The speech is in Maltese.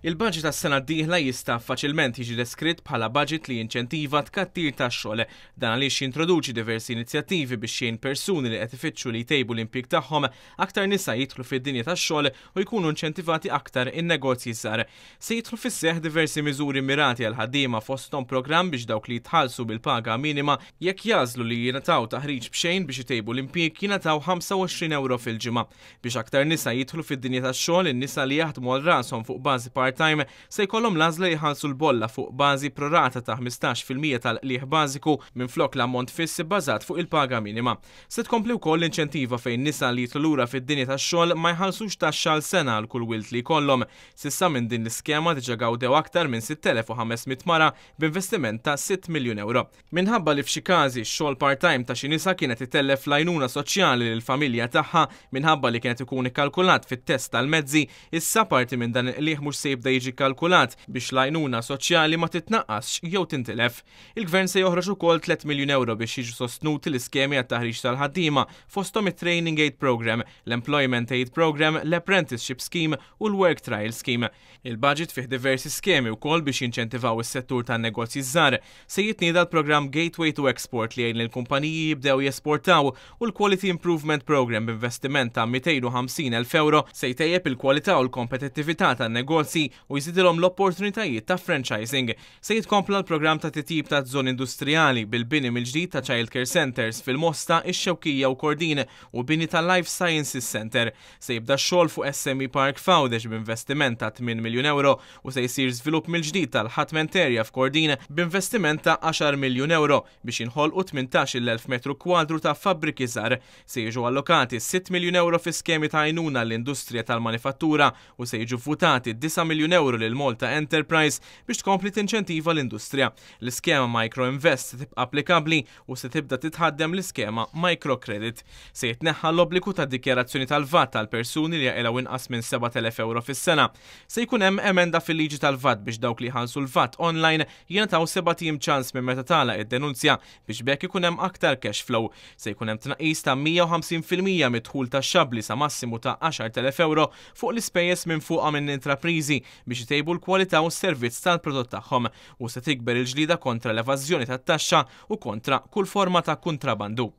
Il-budget għas-sena d-dieħla jista' faċilment jiġi deskritt bħala budget li jinċentiva tkattir tax-xogħol. Dan għaliex jintroduċi diversi inizjattivi biex jgħin persuni li qed ifittxu li jtejbu l-impjieg tagħhom, aktar nisa jidħlu fid-dinja tax-xogħol u jkunu inċentivati aktar in-negozji żgħar. Se jidħlu fis-seħħ diversi miżuri mirati għal ħaddiema fosthom programm biex dawk li jitħallsu bil-paga minima jekk jagħżlu li jingħataw taħriġ b'xejn biex itejbu l-impjieg jingħataw 25 ewro fil-ġimgħa. Biex aktar nisa jidħlu fid-dinja tax-xogħol, in-nisa li jaħdmu għal rashom fuq bażi part-time se jkollhom l-għażla li jħallsu l-bolla fuq bażi prorata ta' 15% tal-qligħ bażiku minflok l-ammont fiss ibbażat fuq il-paga minima. Se tkompli wkoll l-inċentiva fejn nisa li jidħlu lura fid-dinja tax-xogħol ma jħallsux taxxa għal sena għal kull wild li jkollhom. S'issa minn din l-iskema diġà gawdew aktar minn 6,500 mara b'investiment ta' 6 miljun ewro. Minħabba li f'xi każi x-xogħol part-time ta' xi nisa kien qed itellef l-għajnuna soċjali lill-familja tagħha minħabba li kien qed ikun ikkalkulat fit-test tal-mezzi, issa parti minn dan il-qligħ mhux se jibda jiġi kkalkulat biex l-għajnuna soċjali ma titnaqqasx jew tintilef. Il-Gvern se joħroġ ukoll 3 miljun ewro biex jiġu sostnuti l-iskemi għat-taħriġ tal-ħaddiema fosthom it-Training Aid Programme, l-Employment Aid Programme, l-Apprenticeship Scheme u l-Work Trial Scheme. Il-budget fih diversi skemi wkoll biex jinċentivaw is-settur tan-negozji ż-żgħar. Se jitnieda l-programm Gateway to Export li jgħin lill-kumpaniji jibdew jesportaw u l-Quality Improvement Programme b'investiment ta' 250,000 ewro se jtejjeb il-kwalità u l-kompetittività tan-negozji u jżidilhom l-opportunitajiet ta' franchising. Se jitkompla l-programm ta' titjib ta' żoni industrijali bil-bini mill-ġdid ta' child care centres fil-Mosta, ix-Xewkija u Kordin u bini ta' Life Sciences Centre. Se jibda x-xogħol fuq SME Park f'Għawdex b'investiment ta' 8 miljun ewro u se jsir żvilupp mill-ġdid tal-Ħatment Area f'Kordin b'investiment ta' 10 miljun ewro biex jinħolqu 18,000 metru kwadru ta' fabbriki żgħar. Se jiġu allokati 6 miljun ewro fi skemi ta' għajnuna l-industrija tal-manifattura u se jiġu vvutati 9 miljun ewro lil Malta Enterprise biex tkompli tinċentiva l-industrija. L-iskema Micro Invest se tibqa' applikabbli u se tibda titħaddem l-iskema Microcredit. Se jitneħħa l-obbligu ta' dikjarazzjoni tal-VAT għal persuni li jaqilgħu inqas minn 7,000 ewro fis-sena. Se jkun hemm emenda fil-liġi tal-VAT biex dawk li jħallsu l-VAT online jingħataw sebat ijiem ċans minn meta tagħlaq id-denunzja biex b'hekk ikun hemm aktar cash flow. Se jkun hemm tnaqqis ta' 150% mid-dħul taxxabbli sa massimu ta' 10,000 ewro fuq l-ispejjeż minfuqa minn intrapriżi biex itejbu l-kwalità u s-servizz tal-prodott tagħhom u se tikber il-ġlieda kontra l-evażjoni tat-taxxa u kontra kull forma ta' kuntrabandu.